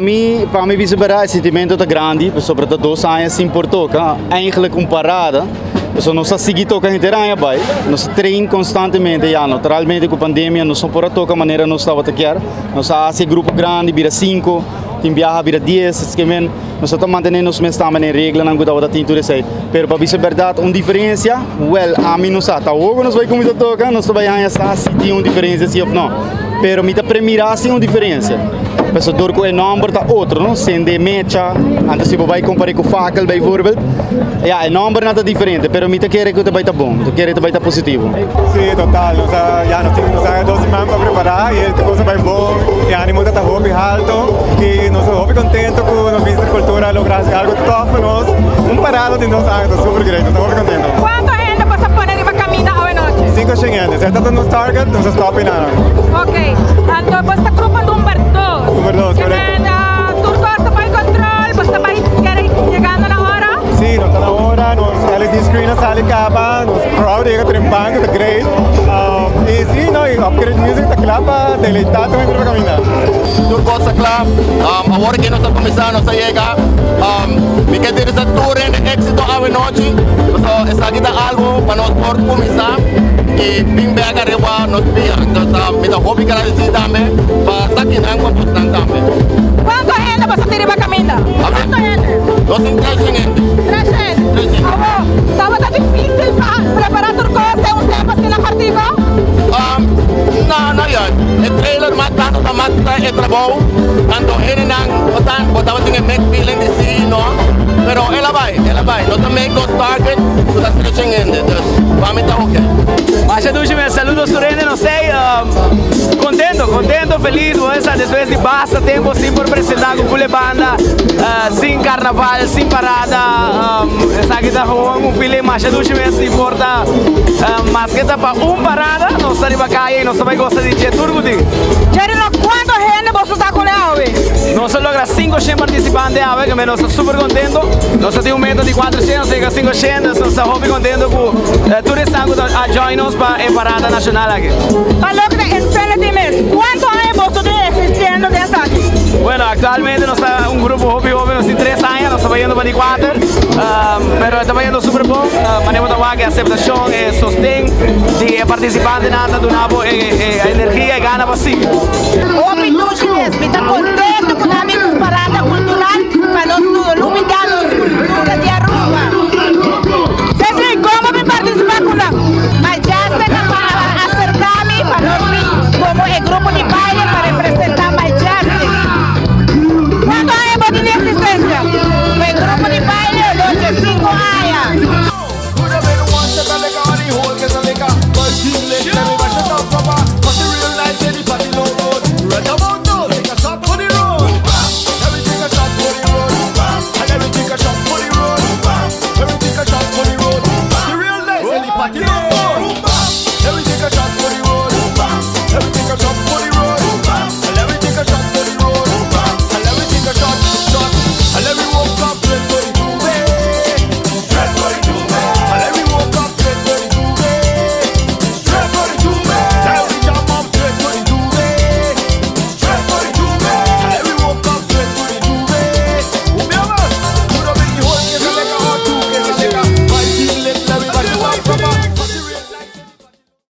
Mi, pa mi bisa berdad, e sentimento ta grandi, pasobra ta 2 aña sin por toca, eigenlijk un parada. So nos a sigui toca henter aña bay, nos train constantemente ya, naturalmente cu pandemia nos no por a toca manera nos tabata kier. Nos a haci grupo grandi, bira 5, tin biaha bira 10, ke men nos ta mantene nos mes tambe den reglanan cu tabata tin tur esey. Pero pa bisa berdad, un diferencia, well, ami no sa. Tawoco nos bay cuminsa toca, nos ta bay haña sa si tin un diferencia si of no. Pero mi ta premira si un diferencia. Paso door cu e nomber ta otro, no? Sende Mecha, antes si bo bay compara cu Fakel bijvoorbeeld. Ja, e nomber no ta diferente, pero mi ta kere cu ta bay ta bon, mi ta kere ta bay ta positivo. Si, total. Nos ya nos tin 2 siman pa prepara y e cos a bay bon. E animo ta hopi halto y nos ta hopi contento cu nos Minister di Cultura a logra algo top pa nos. Un parada den 2 aña, ta super great, nos ta hopi contento. Cuanto hende bo ta pone riba caminda awe nochi? 500 hende. Esey ta nos target, nos a stop na. Ok. Anto, bo ta grupo number 2. Number 2, correcto. Tur cos ta bou control, bo ta bay yegando na ora? Si, nos ta na ora, nos LED screen a sali caba, nos crowd yega trempan, ta great. Y si, no, y Upgrade Music ta cla pa deleita tur riba caminda. Tur cos ta cla. Awor cu nos ta cuminsa, nos a yega. Mi kier desea tur hende exito awe nochi. So, esaki ta algo pa nos por cuminsa y bin back ariba nos pia. Anto, mi ta hopi agradeci tambe pa ta akinan pa boso tambe. Cuanto hende bo tin riba caminda? Cuanto hende? Nos tin 300 hende. 300. 300. Awor, tabata dificil pa prepara tur cos den un tempo asina cortico? No, ja. E trailer mas tanto ta mas e trabou. Tanto hendenan, bo tabatin e mixed feeling di si, no. Pero el a bay, el a bay. Nos a make nos target, cu ta 300 hende. Dus, pa mi ta ok. Masha dushi, mi saludos tur hende, nos ta contento, contento, feliz, bueno, despues di basta tempo sin por presenta cu full banda, sin carnaval, sin parada, esaki ta gewoon un feeling masha dushi mes, importa, mas cu ta pa un parada, nos ta riba caya y nos ta bay goza di dje tur cu tin. Jerry, no, cuanto hende bo ta cu awe? Nos a logra 500 participante awe, cu nos ta super contento. Nos tin un meta di 400, yega 500, nos ta hopi contento cu tur esnan a join nos pa e parada nacional aki. Pa loke ta Infinity mes, cuanto aña bo ta existiendo den esaki? Bueno, actualmente nos ta un grupo hopi hopi, nos tin 3 aña, nos ta bayendo pa di 4, pero ta bayendo super bon. Manera ta wak aceptacion, sosten di participantenan ta duna bo energia y gana pa sigui. Hopi dushi mes, mi ta contento cu nan un parada cultural pa nos lubida nos cultura di Aruba. Cecily, con bo participa cu nan? Mas ya ta pa acerca mi pa nos como e grupo.